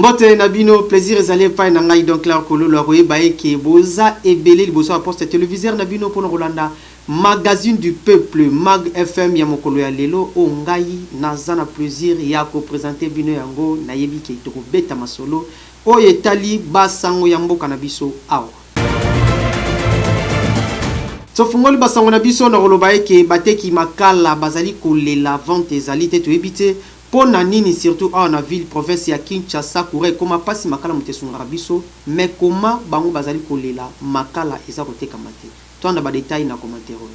Mbote na bino, plaisir ezali epai na ngai donc Claire Kololo akoyeba eke boza ebele liboso ya poste televiseur na bino mpona kolanda Magazine du peuple Mag FM ya mokolo ya lelo oyo ngai naza na plaisir ya ko presenter bino yango nayebi ke tokobeta masolo oyo etali ba sango ya mboka na biso awa. Tofungoli ba sango na biso na koloba eke bateki makala bazali kolela vente ezali te toyebi te po na nini surtout awa na ville province ya Kinshasa courant ekoma pasi makala moto esungaka biso mais koma bango bazali kolela makala eza kotekama te. Tolanda ba details na commentaire oyo.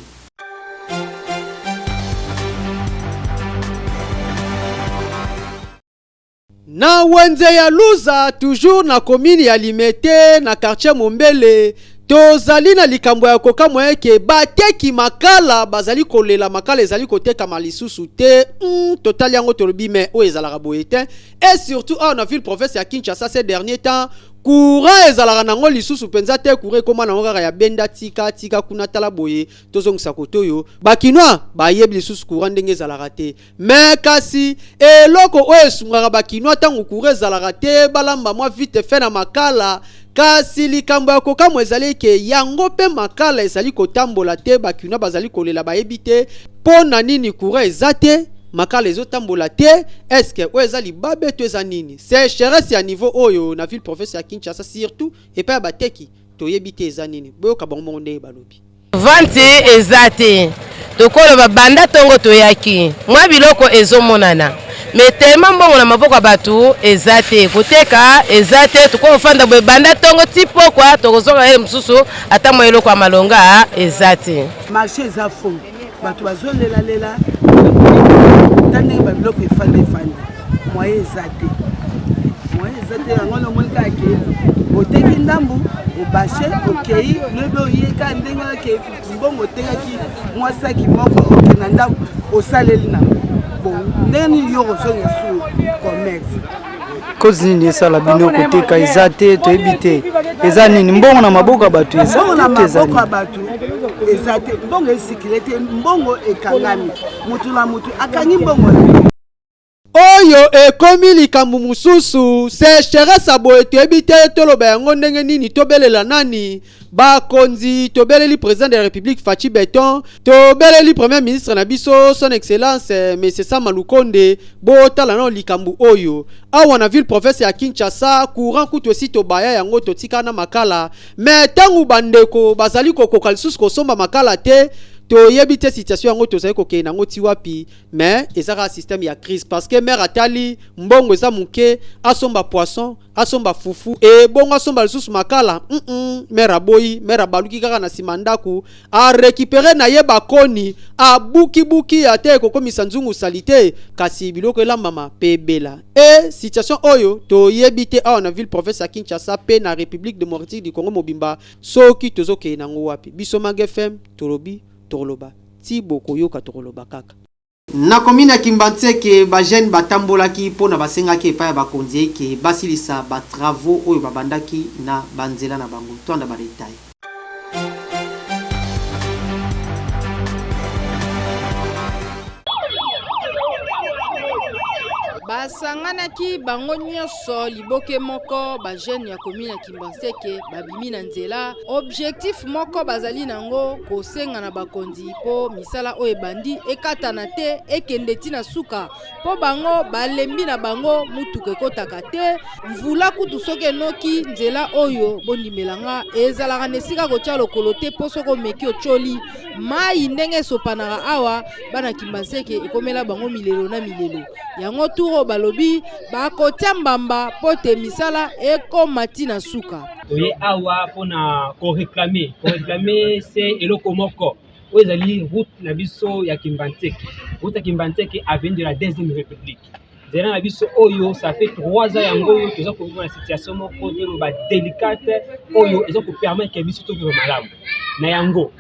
Na wenze ya Luza, toujours na commune ya Limete, na quartier Mombele, tozali na likambo ya kokamwa eke bateki makala bazali kolela makala ezali kotekama lisusu te. Totali yango tolobi mais oyo ezalaka boye te. Et surtout awa na ville province ya Kinshasa ces derniers temps courant ezalaka nango lisusu mpenza te, courant ekoma nango kaka ya benda tika tika kuna tala boye tozongisa kote oyo ba kinois bayebi lisusu courant ndenge ezalaka te. Mais kasi eloko oyo esungaka ba kinois ntango courant ezalaka te balamba mwa vite fait na makala, kasi likambo ya kokamwa ezali ke yango mpe makala ezali kotambola te, ba kinois bazali kolela bayebi te mpo na nini courant eza te, makala ezotambola te. Est-ce que oyo eza libabe to eza nini? Sécheresse ya niveau oyo na ville province ya Kinshasa surtout epai ya bateki toyebi te eza nini. Boyoka bango moko ndenge balobi. Vente eza te, tokoloba banda tongo toyaki mwa biloko ezomonana mais tellement mbongo na maboko ya bato eza te, koteka eza te, tokofanda boye banda tongo ti pokwa tokozonga ye mosusu ata mwa eloko ya malonga eza te. Marché eza faux, bato bazolelalela ta ndenge babiloko efandi efandi, moyen eza te, moyen eza te. Yango wana omoni kaka ke oteki ndambu obashe okei lobi oye kaka ndenge ake mbongo otekaki mwa saki moko oke na ndako osaleli nango bon ndenge nini yo kozonga su commerce Cause nini esala bino koteka eza te, toyebi te eza nini? Mbongo na maboko ya bato eza mbongo na te, eza maboko ya nini? bato eza te, mbongo esikile te, mbongo ekangami, mutu na mutu akangi mbongo na ye. Oyo ekomi likambo mosusu, sécheresse ya boye toyebi te toloba yango ndenge nini, tobelela nani? Bakonzi tobeleli président de la République Fatshi Beton, tobeleli premier ministre na biso son excellence monsieur Sama Lukonde, botala nano likambo oyo awa na ville province ya Kinshasa courant kutu esi tobaya yango totika na makala, mais tangu bandeko bazali kokoka lisusu kosomba makala te, toyebi te situation yango tozali kokende nango ti wapi. Mais eza kaka système ya crise parce que mère atali mbongo eza moke, asomba poisson, asomba fufu e bongo asomba lisusu makala. Mère aboyi, mère abaluki kaka na nsima ndako a récupérer na ye bakoni, abuki-buki ate ekokomisa nzungu salite, kasi biloko elambama pe ebela. E situation oyo toyebi te awa na ville province ya Kinshasa pe na République démocratique du Congo mobimba soki tozokende nango wapi. Biso Mag FM tolobi tokoloba ti bokoyoka tokoloba kaka. Na commune ya Kimbanseke ba jeunes batambolaki mpo na basengaki epai ya bakonzi eke basilisa ba travaux oyo babandaki na ba nzela na bango. Tolanda ba details. Basanganaki bango nyonso liboke moko ba jeunes ya commune ya Kimbanseke babimi na nzela. Objectif moko bazali nango kosenga na bakonzi po misala oyo ebandi ekatana te ekende ti na suka po bango balembi na bango mutuka ekotaka te mvula kutu soki enoki nzela oyo bondimela nga ezalaka na esika kotia lokolo te po soki omeki otioli mai ndenge esopanaka awa bana Kimbanseke ekomela bango milelo na milelo yango turo balobi bakotia mbamba po te misala ekoma ti na suka. Toye awa mpona koreklame, koreklame se eloko moko oyo ezali route na biso ya Kimbanseke, route ya Kimbanseke avenue de la deuxième république. Nzela na biso oyo ça fait 3 ans yango oyo toza kovivre na situation moko toloba délicate oyo eza kopermettre biso tovivre malamu. Na yango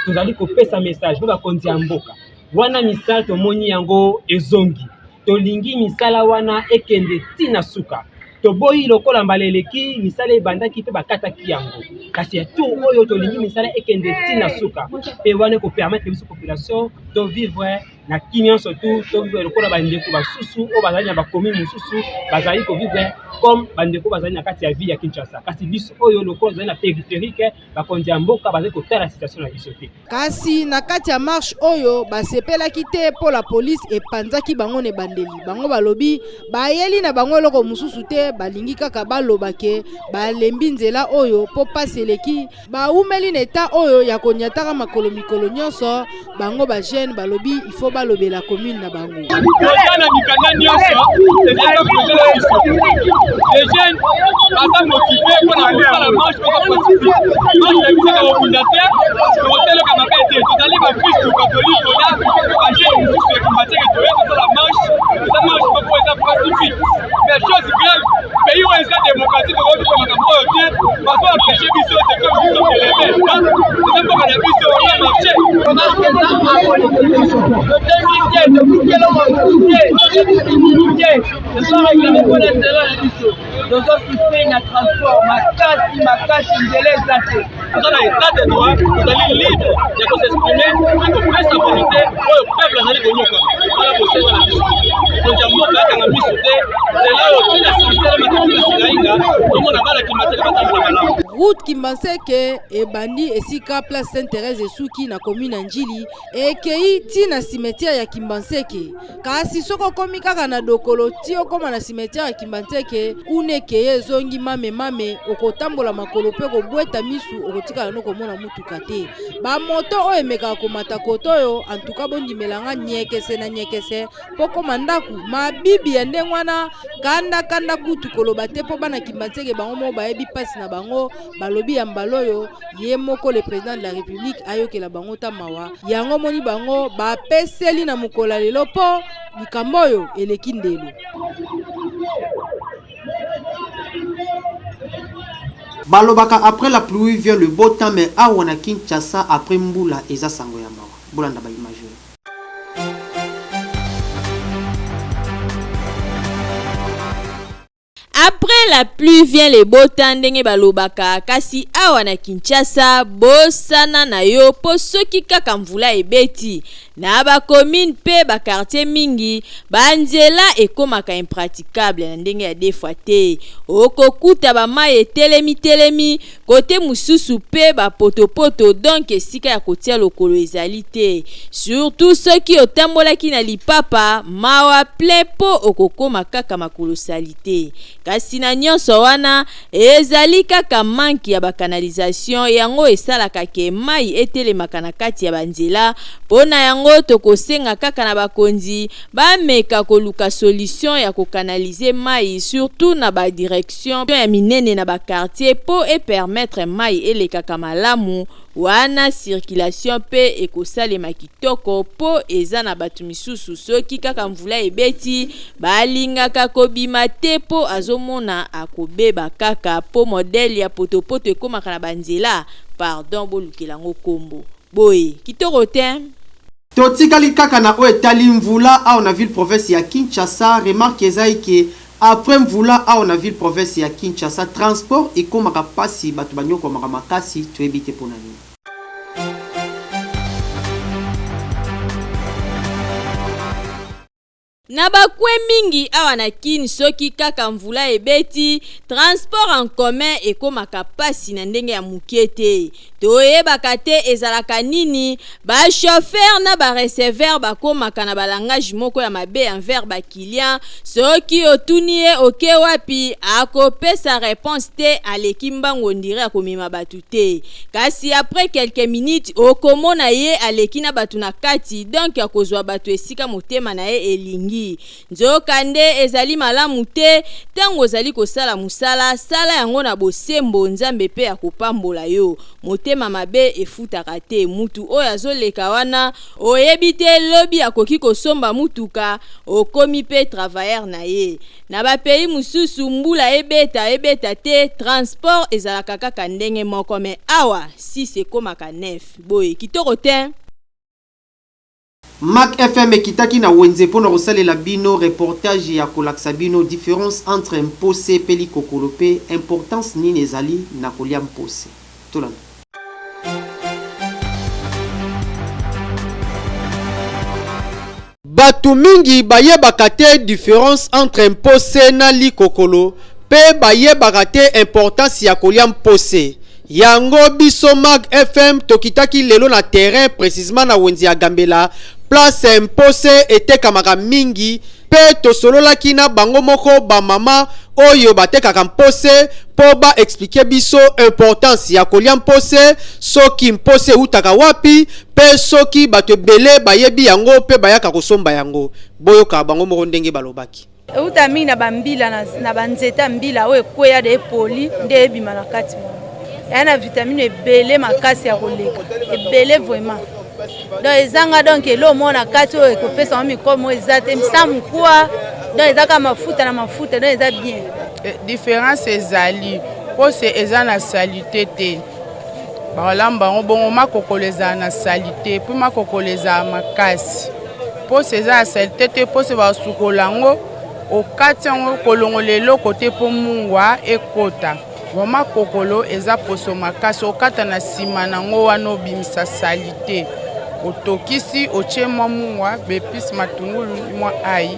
tozali kopesa message mpo bakonzi ya mboka wana misala tomoni yango ezongi, tolingi misala wana ekende ti na suka. Toboyi lokola mbala eleki misala ebandaki mpe bakataki yango, kasi ya tour oyo tolingi misala ekende ti na suka, mpe wana ekopermettre biso population to vivre. Na kin nyonso tu to lokola bandeko basusu oyo bazali na bacommune mosusu bazali kovivre comme bandeko bazali na kati ya ville ya Kinshasa, kasi biso oyo lokola tozali na périphérique, bakonzi ya mboka bazali kotala situation na biso te. Kasi na kati ya marche oyo basepelaki te mpo la police epanzaki bango na ebandeli. Bango balobi bayeli na bango eloko mosusu te, balingi kaka baloba ke balembi nzela oyo mpo pasi eleki. Bawumeli na etat oyo ya konyataka makolo mikolo nyonso. Bango ba jeune balobi il faut balobela commune na bango. Toza na mikanda nyonso ezali ba projet na biso. Les jeunes baza motive mpo na kosala marche moko pacifique. Marche na biso ya kobunda te, tokoteleka mabe te. Tozali bakristu katolike, toza ba jeunes mosusu ya Kimbanseke, toye tosala marche. Eza marche moko eza pacifique. Mais chose grave, pays oyo eza démocratie, tokoki koluka makambo oyo te. Bazo empêcher biso, c'est comme biso teleme. Eza mboka na biso, on a marché. Totengi te, tobuki eloko mosusu te, tobuki te, tozoreklame mpo na nzela na biso, tozosufri na transport makasi makasi, nzela eza te. Toza na état de droit, tozali libre ya kosexprime mpe kopesa volonté oyo peuple azali konyokama. Wana bosenga na biso, mokonzi ya mboka akanga miso te, nzela oyo tina cimetière mata tina Singainga, tomona bana Kimbanseke batambola malamu. Route Kimbanseke ebandi esika place Sainte Thérèse esuki na commune ya Ndjili, ekei ti na cimetière ya Kimbanseke. Kasi soki okomi kaka na Dokolo ti okoma na cimetière ya Kimbanseke, kuna ekei ezongi mame mame, okotambola makolo mpe kobweta misu, okotikala no komona mutuka te. Ba moto oyo emekaka komata koto oyo, en tout cas bondimela nga nyekese na nyekese mpo koma ndaku mabibi ya ndenge wana, kanda kanda kutu koloba te mpo bana Kimbanseke bango moko bayebi mpasi na bango. Balobi ya mbala oyo ye moko le président de la République ayokela bango ta mawa yango moni bango bapeseli na mokolo ya lelo mpo likambo oyo eleki ndelo. Balobaka après la pluie vient le beau temps, mais awa na Kinshasa après mbula eza sango ya mawa. Bolanda ba image oyo. Après la pluie vient le beau temps ndenge balobaka, kasi awa na Kinshasa bosana na yo po soki kaka mvula ebeti na ba commune pe ba quartier mingi ba nzela ekomaka impraticable na ndenge ya deux fois te, okokuta ba mayi etelemi telemi Cote mususu pe ba potopoto donc esika ya kotia lokolo ezali te surtout soki otambolaki na lipapa mawa plein po okokoma kaka makolo salite. Kasi na nionso wana ezali kaka manque ya ba canalisation yango esalaka ke mayi etelemaka na kati ya ba nzela po na yango tokosenga kaka na bakonzi bameka koluka solution ya ko canaliser mayi surtout na ba direction ya minene na ba quartier po e permettre mayi elekaka malamu wana circulation pe ekosalema kitoko po eza na batu misusu soki kaka mvula ebeti balingaka kobima te po azomona akobeba kaka po modèle ya potopoto ekomaka na ba nzela pardon bolukela ngo kombo boye kitoko tein. Totikali kaka na oyo etali mvula awa na ville province ya Kinshasa, remarque eza ke après mvula awa na ville province ya Kinshasa transport ekomaka pasi, bato banyokwamaka makasi, toyebi te pona nini. Na ba coin mingi awa na kin soki kaka mvula ebeti, transport en commun ekomaka pasi na ndenge ya mukie te. Toyebaka te ezalaka nini, ba chauffeurs na ba receveurs bakomaka na ba langage moko ya mabe envers ba clients, soki otuni ye oke wapi, akopesa reponse te, aleki mbangu on dirait akomema batu te. Kasi après quelques minutes okomona ye aleki na batu na kati donc akozua batu esika motema na ye elingi. Nzoka nde ezali malamu te, tango ozali kosala mosala, sala yango na bosembo Nzambe pe akopambola yo. Motema mabe efutaka te, mutu oyo azoleka wana oyebi te lobi akoki kosomba mutuka okomi pe travailleur na ye. Na ba pays mususu mbula ebeta ebeta te transport ezalaka kaka ndenge moko mais awa 6 ekomaka 9 boye kitoko tein. Mac FM ekitaki na wenze mpo na kosalela bino reportage ya kolakisa bino difference entre mpose mpe likokolo mpe importance nini ezali na kolia mpose. Tolanda. Bato mingi bayebaka te difference entre mpose na likokolo mpe bayebaka te importance ya kolia mpose. Yango biso Mag FM tokitaki lelo na terrain precisement na wenze ya Gambela place mpose etekamaka mingi mpe tosololaki na bango moko ba mama oyo batekaka mpose mpo ba expliquer biso importance ya kolia mpose, soki mpose eutaka wapi mpe soki bato ebele bayebi yango mpe bayaka kosomba yango. Boyoka bango moko ndenge balobaki. Euta mingi na bambila na banzete ya mbila oyo ekweya de epoli nde ebima na kati wana. Eya na vitamine ebele makasi ya koleka ebele vraiment. Donc ezanga donc eloko moko na kati oyo ekopesa ngo mikrobe moko eza te sans mokwa donc eza kaka mafuta na mafuta donc eza bien. Difference ezali pose eza na salite te bakolamba yango bongo makokolo ezala na salite mpo makokolo ezala makasi pose eza ya salite te pose basukola yango okati yango kolongola eloko te mpo mungwa ekota Vraiment kokolo eza poso makasi okata na sima nango wana obimisa salite otokisi otie mwa mungwa bepise matungulu mwa ayi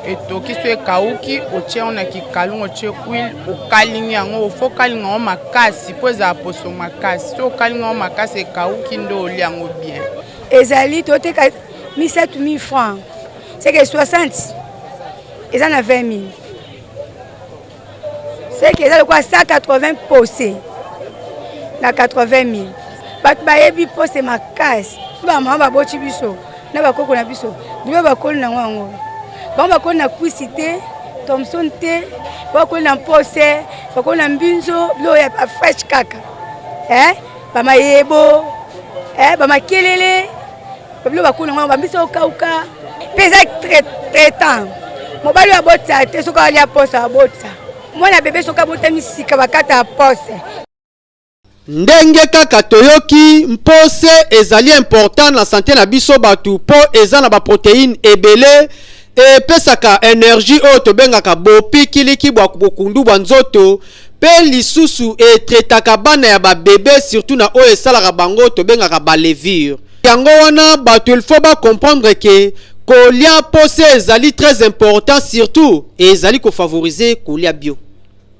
etokisi ekauki otie yango na kikalungu otie huile okalingi yango ofo okalinga yango makasi mpo ezala poso makasi so okalinga yango makasi ekauki nde olia yango bien. Ezali toteka misato 1000 francs seke 60 eza na 20 000 seke eza lokola 180 pose na 80 000 bato bayebi pose makasi so bamama baboti biso na bakoko na biso bilo bakoli nango yango bango bakoli na kwisi te thomson te bakoli na mpose bakoli na mbinzo bilo ya fresh kaka eh? bamayebo eh? bamakelele Babilo bakuna ngo bambisi okauka mpe eza traitant mobali oyo abotisa te soki alia poso abotisa mwana bebe soki abotami sika bakata pose. Ndenge kaka toyoki mpose ezali important na sante na biso batu mpo eza na ba proteine ebele epesaka energie oyo tobengaka bopikiliki bwa bokundu bwa nzoto mpe lisusu etretaka bana ya ba bebe surtout na oyo esalaka bango tobengaka ba levure. Yango wana batu il faut ba comprendre que kolia pose ezali très important surtout ezali ko favoriser kolia bio.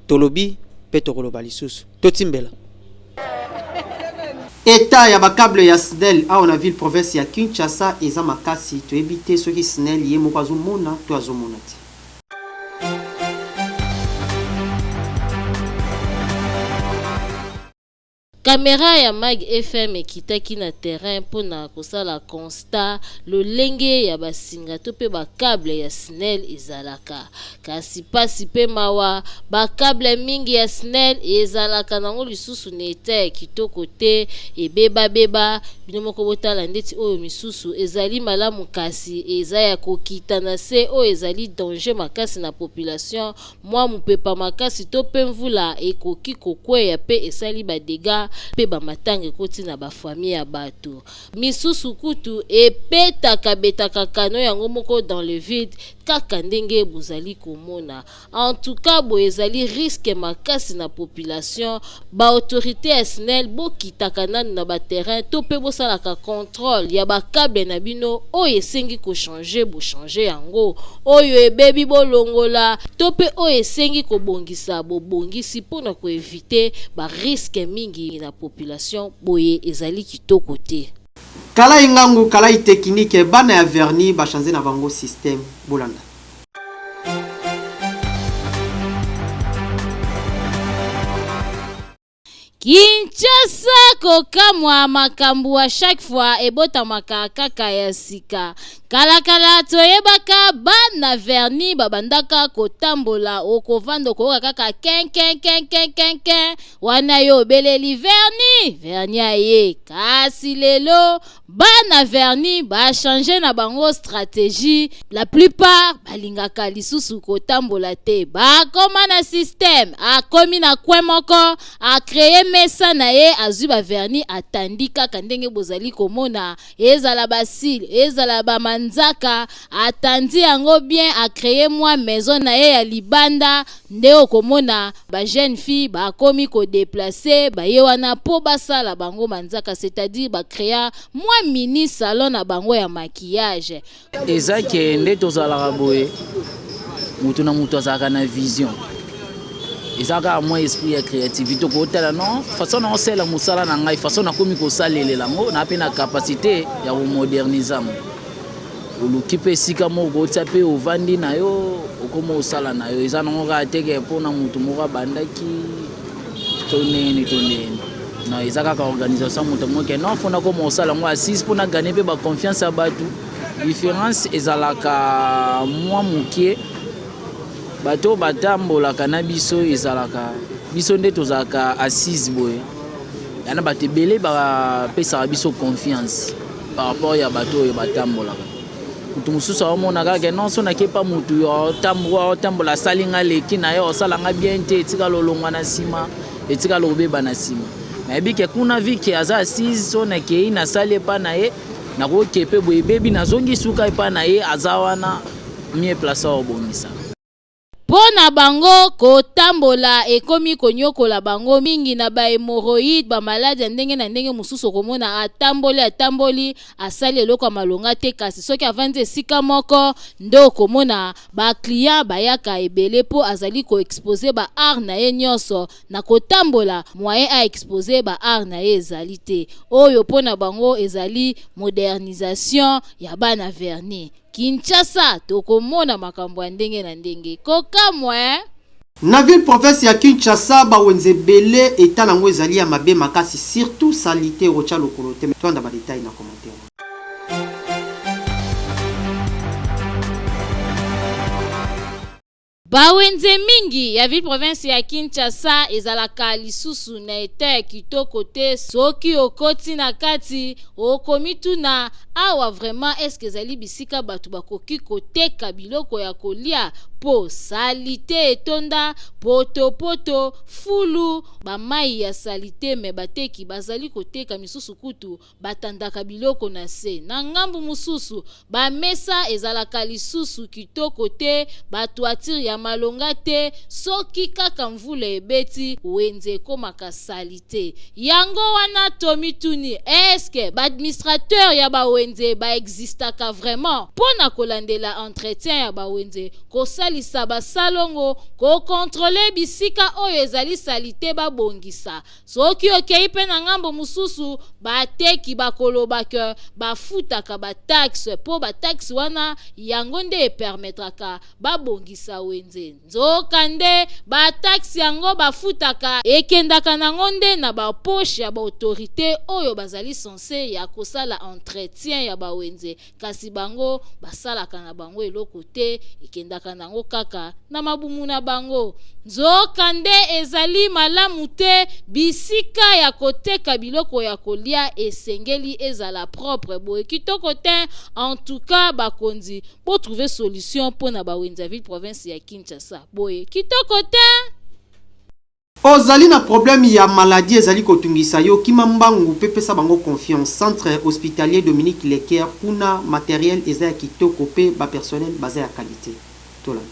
Tolobi pe tokoloba lisusu. Totimbela. Etat ya ba cable ya snel awa na ville province ya Kinshasa eza makasi toyebi te soki snel ye moko azo mona to azo mona te. Camera ya Mag FM ekitaki na terrain mpo na kosala constat lolenge ya ba singa to mpe ba cable ya SNEL ezalaka. Kasi pasi mpe mawa, ba cable mingi ya SNEL ezalaka nango lisusu na etat ya kitoko te, ebeba beba, bino moko botala ndeti oyo misusu ezali malamu kasi eza ya kokita na se oyo ezali danger makasi na population Mwa mopepa makasi to mpe mvula ekoki kokweya mpe esali ba degats mpe ba matanga ekoti na ba famille ya bato. Misusu kutu ebetaka betaka canot yango moko dans le vide kaka ndenge bozali komona. En tout cas boye ezali risque makasi na population. Ba autorites ya SNEL bokitaka nanu na ba terrains to mpe bosalaka controle ya ba cables na bino oyo esengi ko changer bo changer yango, oyo ebebi bolongola to mpe oyo esengi kobongisa bobongisi mpo na ko eviter ba risques mingi na population boye ezali kitoko te. Kalayi ngangu kalayi tekinike bana ya vernis ba change na bango système bolanda. Kinshasa kokamwa makambu a chaque fois ebotamaka kaka ya sika. Kala kala toyebaka bana vernis babandaka kotambola okovanda okoyoka kaka ken ken ken ken ken ken wana yo obeleli vernis vernis aye kasi lelo Bana vernis ba changer na bango strategie, la plupart balingaka lisusu kotambola te, bakoma na système, akomi na coin moko a creer mesa na ye, azui ba vernis atandi kaka ndenge bozali komona, ezala ba cils, ezala ba. manzaka, atandi yango bien, a cree mwa maison na ye ya libanda, nde okomona ba jeune fille bakomi ko deplacer baye wana po basala bango manzaka, c'est à dire ba crea mwa mini salon na bango ya maquillage. Eza ke nde tozalaka boye, moto na moto azalaka na vision, eza kaka mwa esprit ya créativité. Okotala non façon naosala mosala na ngai, façon nakomi kosalelela yango, na mpe na capacité ya komoderniser yango. Oluki mpe esika moko otia mpe ovandi na yo, okoma osala na yo. Eza nango kaka teke mpona motu moko abandaki to ndenge to ndenge. Non, eza kaka organisation moto moko. Non, faut nakoma osala yango assise mpona gagner mpe baconfiance ya bato. Différence ezalaka mwa moke. Bato batambolaka na biso, ezalaka biso nde tozalaka assise boye yana. Bato ebele bapesaka biso confiance par rapport ya bato oyo batambolaka. Motu mosusu aomona kaka non, so nakepa motu aotambola, asali nga leki na ye, osala nga bien te, etikala olongwa na nsima, etikala obeba na nsima. Nayebi ke kuna vike aza assise, so nakei nasali epa na ye, nakoke mpe boye ebebi, nazongi suka epa na ye, aza wana mieux place aobongisa. Mpo na bango, kotambola ekomi konyokola bango mingi na bahémorroïdes, bamaladi ya ndenge na ndenge mosusu. Okomona atamboli, atamboli, asali eloko ya malonga te, kasi soki avandi esika moko nde okomona baclient bayaka ebele, mpo azali koexposer baart na ye nyonso. Na kotambola, moyen aexposer baart na ye ezali te. Oyo mpo na bango ezali modernisation ya bana vernis. Kinshasa, tokomona makambo ya ndenge na ndenge, kokamwa, eh? Na ville province ya Kinshasa, bawenze ebele eta nango ezali ya mabe makasi, surtout saleté, otya lokolo te. Twanda badétails na commentaire. Bawenze mingi ya ville province ya Kinshasa ezalaka lisusu na état ya kitoko te. Soki okoti na kati, okomituna awa vraiment, eske ezali bisika bato bakoki koteka biloko ya kolia? Mpo saleté etonda, potopoto, fulu, bamai ya saleté, mais bateki bazali koteka. Misusu kutu batandaka biloko na se. Na ngambu mosusu, bamesa ezalaka lisusu kitoko te, batoiture ya malonga te. Soki kaka mvula ebeti, wenze ekomaka saleté. Yango wana tomituni, eske baadministrateur ya bawenze baexistaka vraiment mpo na kolandela entretien ya bawenze, kosalisa basalongo, kocontrôler bisika oyo ezali saleté, babongisa? Soki okei mpe na ngambo mosusu, bateki bakoloba ke bafutaka bataxe, mpo bataxe wana yango nde epermettraka babongisa wenze. Nzoka nde bataxe yango bafutaka ekendaka nango nde na bapoche ya baautorité oyo bazali censé ya kosala entretien ya bawenze, kasi bango basalaka na bango eloko te, ekendaka nango kaka na mabumu na bango. Nzoka nde ezali malamu te. Bisika ya koteka biloko ya kolia esengeli ezala propre boye, kitoko te. En tout cas, bakonzi, botrouver solution mpo na bawenze ya ville province ya Kinshasa, boye kitoko te. Ozali na problème ya maladie ezali kotungisa yo, kima mbangu mpe pesa bango confiance. Centre hospitalier Dominique Leker, kuna matériel eza ya kitoko mpe bapersonnel baza ya qualité. Tolanda.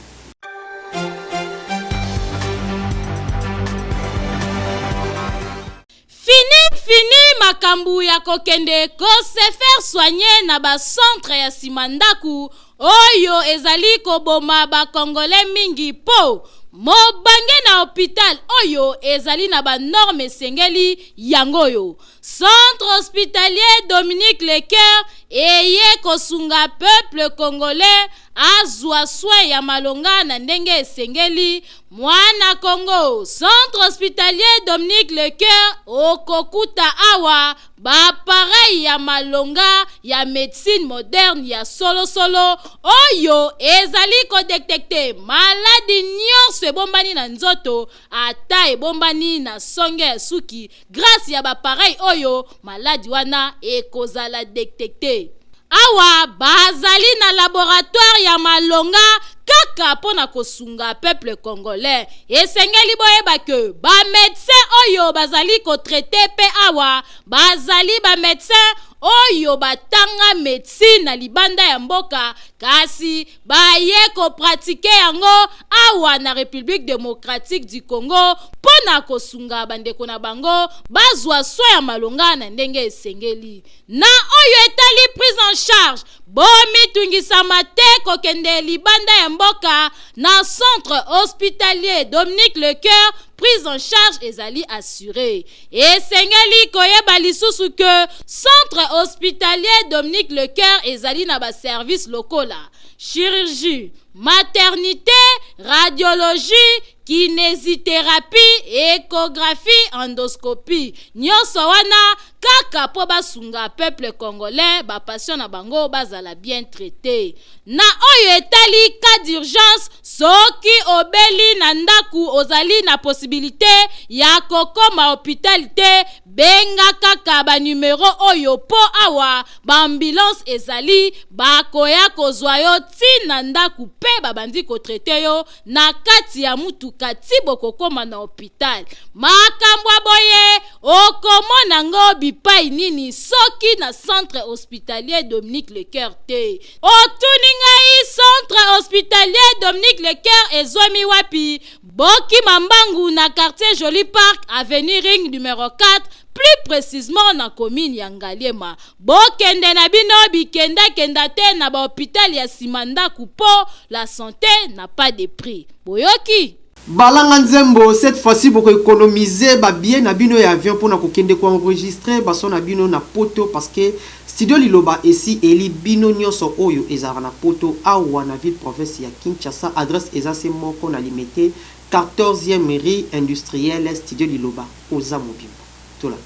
Fini, fini makambo ya kokende kose faire soigner na bacentre ya nsima ndako oyo ezali koboma bakongole mingi, mpo mobange na hôpital oyo ezali na banorme esengeli. Yango oyo Centre hospitalier Dominique Lecoeur eye kosunga peuple congolais azwa soin ya malonga na ndenge esengeli. Mwana Congo, Centre hospitalier Dominique Lecoeur, okokuta awa baappareil ya malonga ya médecine moderne ya solosolo oyo ezali kodétecter maladi nyonso ebombani na nzoto, ata ebombani na songe ya suki. Grâce ya baappareil oyo, maladi wana ekozala détecté. Awa bazali na laboratoire ya malonga kaka mpo na kosunga peuple congolais. Esengeli boyeba ke bamédecin oyo bazali kotraiter mpe awa bazali bamédecin. oyo batanga medecine na libanda ya mboka kasi baye ko pratiquer yango awa na Republique democratique du Congo mpo na kosunga bandeko na bango bazwa soins ya malonga na ndenge esengeli. Na oyo etali prise en charge, bomitungisama te kokende libanda ya mboka na centre hospitalier Dominique Lecoeur, prise en charge ezali assuree. Esengeli koyeba lisusu que Centre hospitalier Dominique Lecoeur ezali na ba services lokola, chirurgie, maternite, radiologie, kinesitherapie, echographie, endoscopie. Nionso wana kaka mpo basunga peuple congolais, ba patients na bango bazala bien traiter. Na oyo etali cas d'urgence, soki obeli na ndaku ozali na possibilite ya kokoma hopital te, benga kaka ba numero oyo po awa ba ambulance ezali bakoya kozwa yo ti na ndaku pe babandi ko traiter yo na kati ya mutuka ti bokokoma na hopital. Makambo ya boye okomona ngo bipayi nini soki na centre hospitalier Dominique Lecoeur te? Otuni ngai centre hospitalier Dominique Lecoeur ezwami wapi? Bokima mbangu na quartier Joli Parc, avenue Ring numero 4, plus precisement na commune ya Ngaliema. Bokende na bino bikenda kenda te na ba hopital ya sima ndaku po la sante n'a pas de prix. Boyoki? Balanga nzembo, cette fois-ci boko economiser ba billets na bino ya avion pona kokende ko enregistrer ba son na bino na poto parce que studio liloba esi eli bino nionso oyo ezalaka na poto awa na ville province ya Kinshasa adresse eza se moko na limete 14 ième rue industrielle studio liloba oza mobimba tolanda.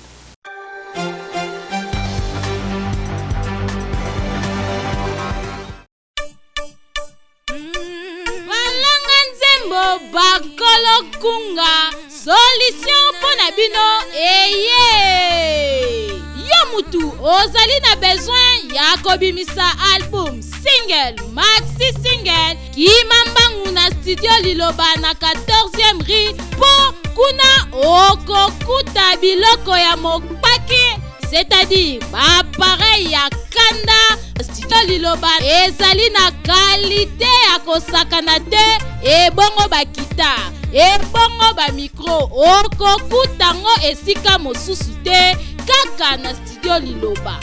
Balanga nzembo bakolo kunga solution mpo na bino eye yo mutu ozali na besoin ya kobimisa album single maxi single kima mbangu na studio liloba na 14e rue mpo kuna okokuta biloko ya mokpaki c'est-à-dire baappareil ya kanda studio liloba ezali na kalite ya kosakana te ebongo bakita ebongo bamikro okokuta ngo esika mosusu te kaka na studio liloba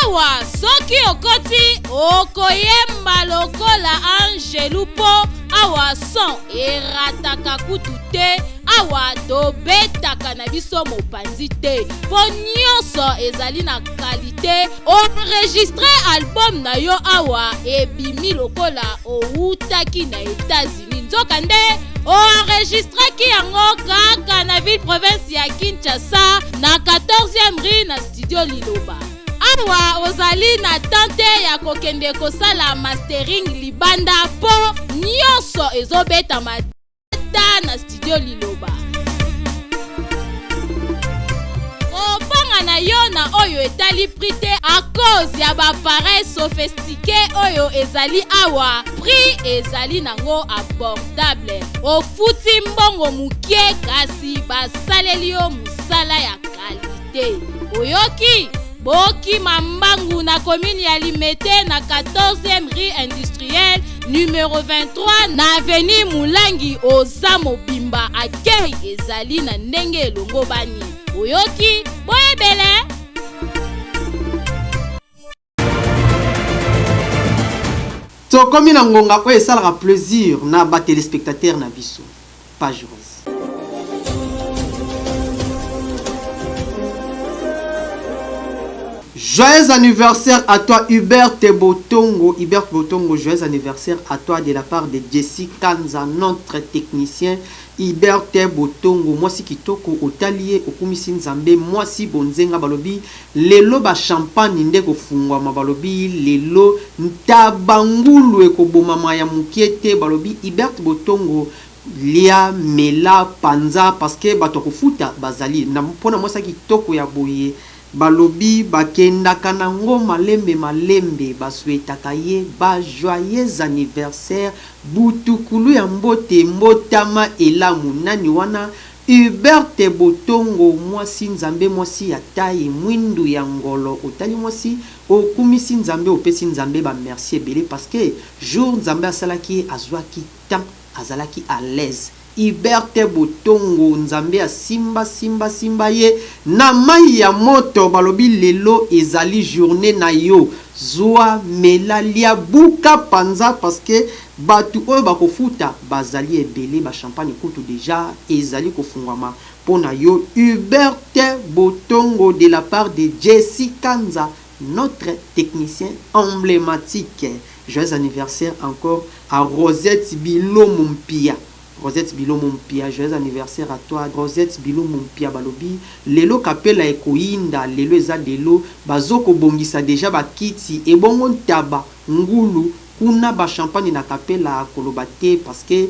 awa soki okoti okoyemba lokola angelu mpo awa son erataka kutu te awa tobetaka na biso mopanzi te mpo nyonso ezali na kalite Enregistre album na yo awa ebimi lokola owutaki na Etats-Unis nzokande o enregistraki yango kaka na ville province ya Kinshasa na 14e rue na studio Liloba. Awa ozali na temps te ya kokende kosala mastering libanda mpo nyonso ezobetama ta na studio liloba kobanga na yo na oyo etali prix te à cause ya baappareil sophistiqué oyo ezali awa prix ezali nango abordable ofuti mbongo moke kasi basaleli yo mosala ya kalite oyoki Bokima mbangu na commune ya Limete na 14e rue industrielle numero 23 na avenue Mulangi oza mobimba accueil ezali na ndenge elongobani. Oyoki? Boyebele! Tokomi na ngonga oyo esalaka plaisir na ba telespectateurs na biso. Page Rose. Joyeux anniversaire à toi Hubert Botongo. Hubert Botongo, joyeux anniversaire à toi de la part de Jesse Kanza, notre technicien. Hubert Botongo, mwasi kitoko otali ye okumisi Nzambe, mwasi bonzenga balobi Lelo ba champagne nde ekofungwama balobi lelo ntaba ngulu ekobomama ya mukie te balobi Hubert Botongo lia mela panza parce que batu ya kofuta bazali na pona mwasi ya kitoko ya boye balobi bakendaka na ngo malembe malembe ba souhaitaka ye ba joyeux anniversaire butukulu ya mbote mbotama elamu nani wana? Huberte Botongo mwasi Nzambe mwasi ya taille mwindu ya ngolo otali mwasi okumisi Nzambe opesi Nzambe ba merci ebele parce que jour Nzambe asalaki ye azuaki temps azalaki à l'aise Huberte Botongo Nzambe asimba simba simba ye na mayi ya moto balobi lelo ezali journee na yo zua mela lia buka panza parce que Batu oyo bakofuta bazali ebele ba champagne kutu dejà ezali kofungwama pona yo Hubert Botongo de la part de Jessy Kanza notre technicien emblematique joyeux anniversaire encore à Rosette Bilomo Mpia Rosette Bilomo Mpia joyeux anniversaire à toi Rosette Bilomo Mpia balobi lelo kapela ekoyinda lelo eza lelo bazo kobongisa dejà ba kiti ebongo ntaba ngulu Kuna ba champagne na kapela koloba te parce que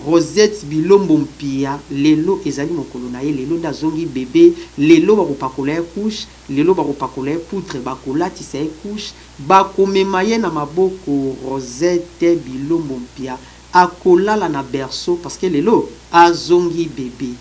Rosette Bilombo Mpia lelo ezali mokolo na ye lelo nde azongi bebe lelo bakopakola ye couche lelo bakopakola ye poutre bakolatisa ye couche bakomema ye na maboko Rosette Bilombo Mpia akolala na berceau parce que lelo azongi bebe.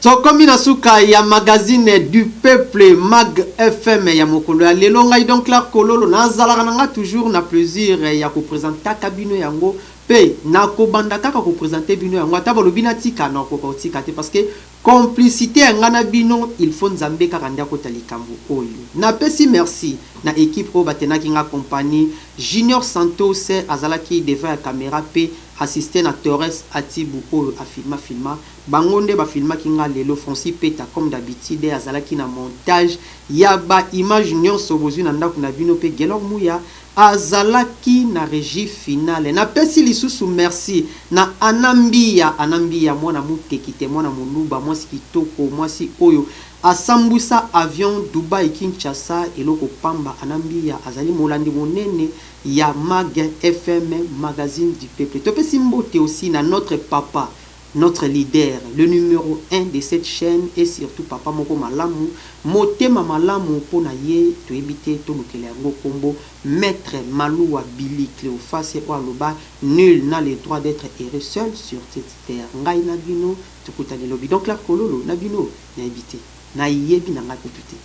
Tokomi na suka ya magazine du peuple Mag FM ya mokolo ya lelo. Ngai Don Clark Kololo nazalaka na nga toujours na plaisir ya ko presentaka bino yango pe nakobanda kaka ko presenter bino yango ata balobi natika nakoka kotika te parce que complicite ya nga na bino il faut Nzambe kaka nde akota likambo oyo. Napesi merci na equipe oyo batenaki nga compagnie, Junior Santos azalaki devant ya camera pe assiste na Torres Atibu oyo a filma filma Bango nde ba filmaki nga lelo Francis Peta comme d'habitude azalaki na montage ya ba images nionso bozui na ndaku na bino pe Guelor Muya azalaki na regie finale. Napesi lisusu merci na Anna Mbiya, Anna Mbiya mwana mutekite, mwana muluba, mwasi kitoko, mwasi oyo asambwisa avion Dubai Kinshasa eloko pamba. Anna Mbiya azali molandi monene ya Mag FM magazine du peuple. Topesi mbote aussi na notre papa Notre leader, le numero un de cette chaine et surtout papa moko malamu, motema malamu po na ye toyebi te tolukela yango kombo, maitre Maluwa Billy Cleophas oyo aloba nul n'a le droit d'etre heureux seul sur cette terre. Ngai na bino tokutani lobi. Donc Clark Kololo na bino nayebi te. Nayebi na ngai kutu te.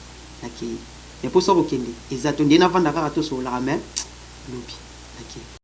Nakeyi. Mais posa kokende eza te. Ondirait navanda kaka tosololaka mais lobi nakeyi.